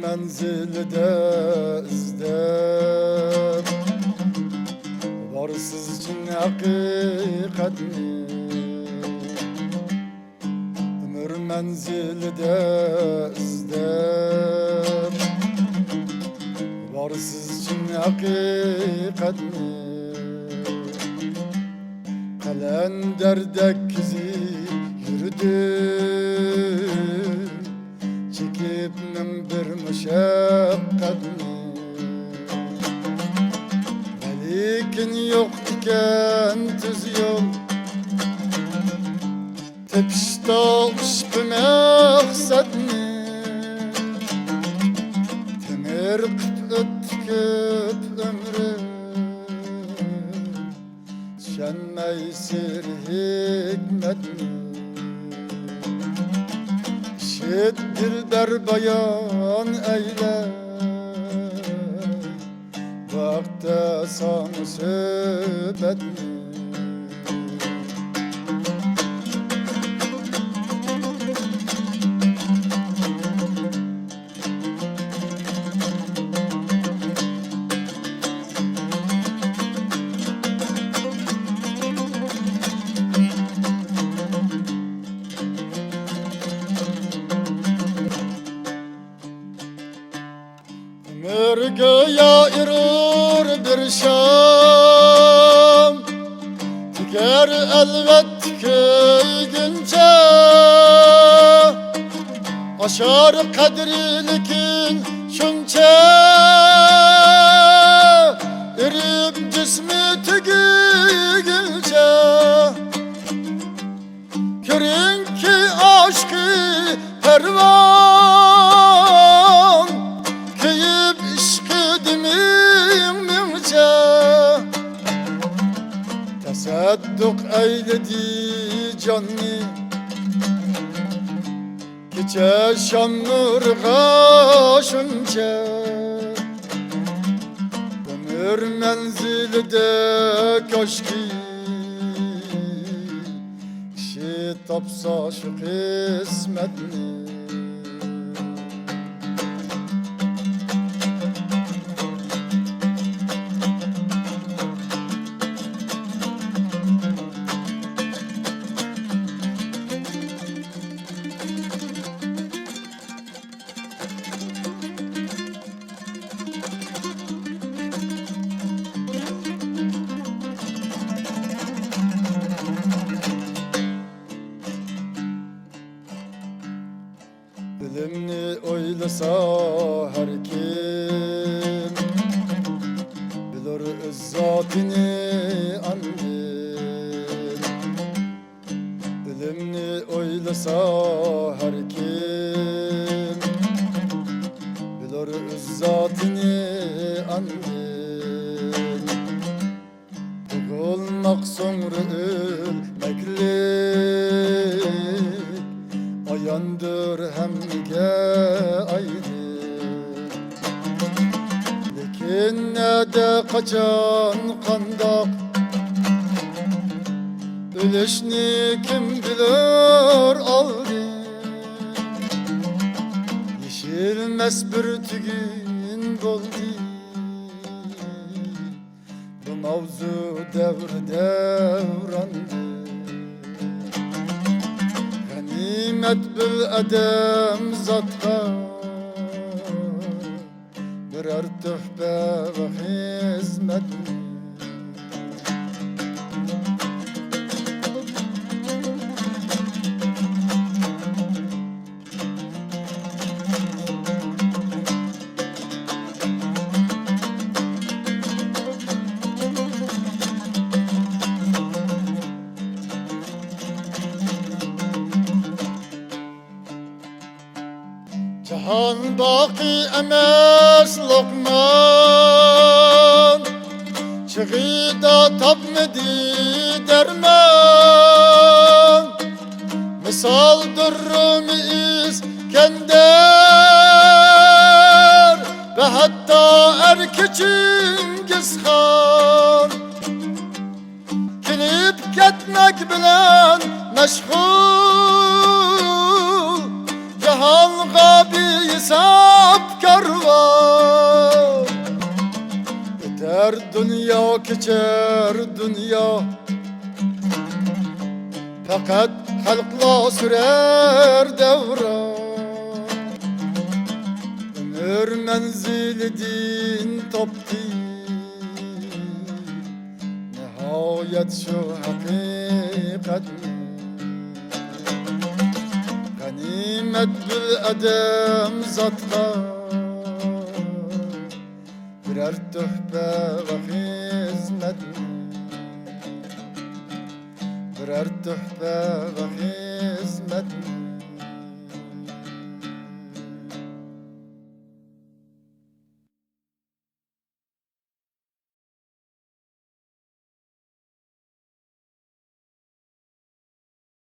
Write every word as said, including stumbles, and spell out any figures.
مەنزىلىدە ئىزدەپ بارسىز چىن ھەقىقەتنى. ئۆمۈر مەنزىلىدە ئىزدەپ بارسىز چىن ھەقىقەتنى. قەلەندەردەك كېزىپ يۈردۈم، چېكىپ مىڭ بىر مۇشەققەتنى. ۋەلىكىن يوق ئىكەن تۈز يول، تېپىشتا ئۇشبۇ مەقسەتنى. تېڭىرقىپ ئۆتتى كۆپ ئۆمرۈم، چۈشەنمەي سىر ھېكمەتنى. ئىشىت دىلبەر بايان ئەيلە، بۇ ھەقتە ساڭا سۆھبەتنى. ئۆمۈر گويا ئېرۇر بىر شام، تۈگەر ئەلۋەتتە كۆيگۈنچە. ئاشار قەدرى لېكىن شۇنچە، ئېرىپ جىسمى تۈگىگۈچە. كۆرۈڭكى ئاشقى پەرۋان، كۆيۈپ ئىشقى دېمىڭ مىڭچە. تەسەددۇق ئەيلىدى جاننى، كېچە شام نۇرىغا شۇنچە. ئۆمۈر مەنزىلىدە كاشكى، كىشى تاپسا شۇ قىسمەتنى. بىلىمنى ئويلىسا ھەر كىم، بىلۇر ئۆز زاتىنى ئاندىن. بىلىمنى ئويلىسا ھەر كىم، بىلۇر ئۆز زاتىنى ئاندىن. تۇغۇلماق سوڭرا ئۆلمەكلىك، ئاياندۇر ھەممىگە ئايدىن. لېكىن نەدە، قاچان، قانداق ئۆلۈشنى كىم بىلۇر ئالدىن؟ يېشىلمەس بىر تۈگۈن بولدى بۇ ماۋزۇ دەۋر دەۋراندىن. غەنىيمەت بىر ئادەم زاتقا بىرەر تۆھپە ۋە خىزمەتنى. جاھان باقىي ئەمەس لوقمان، چېغىدا تاپمىدى دەرمان. مىسالدۇر رۇمى ئىسكەندەر ۋە ھەتتا ئەركە چىڭگىزخان. كېلىپ كەتمەك بىلەن مەشغۇل، جاھانغا بىھېساب كېچەر دۇنيا، پەقەت خەلقلا سۈرەر دەۋران. ئۆمۈر مەنزىلىدىن تاپتى نىھايەت شۇ ھەقىقەتنى. غەنىيمەت بىر ئادەم زاتقا، بىرەر تۆھپە ۋە خىزمەتنى، بىرەر تۆھپە ۋە خىزمەتنى.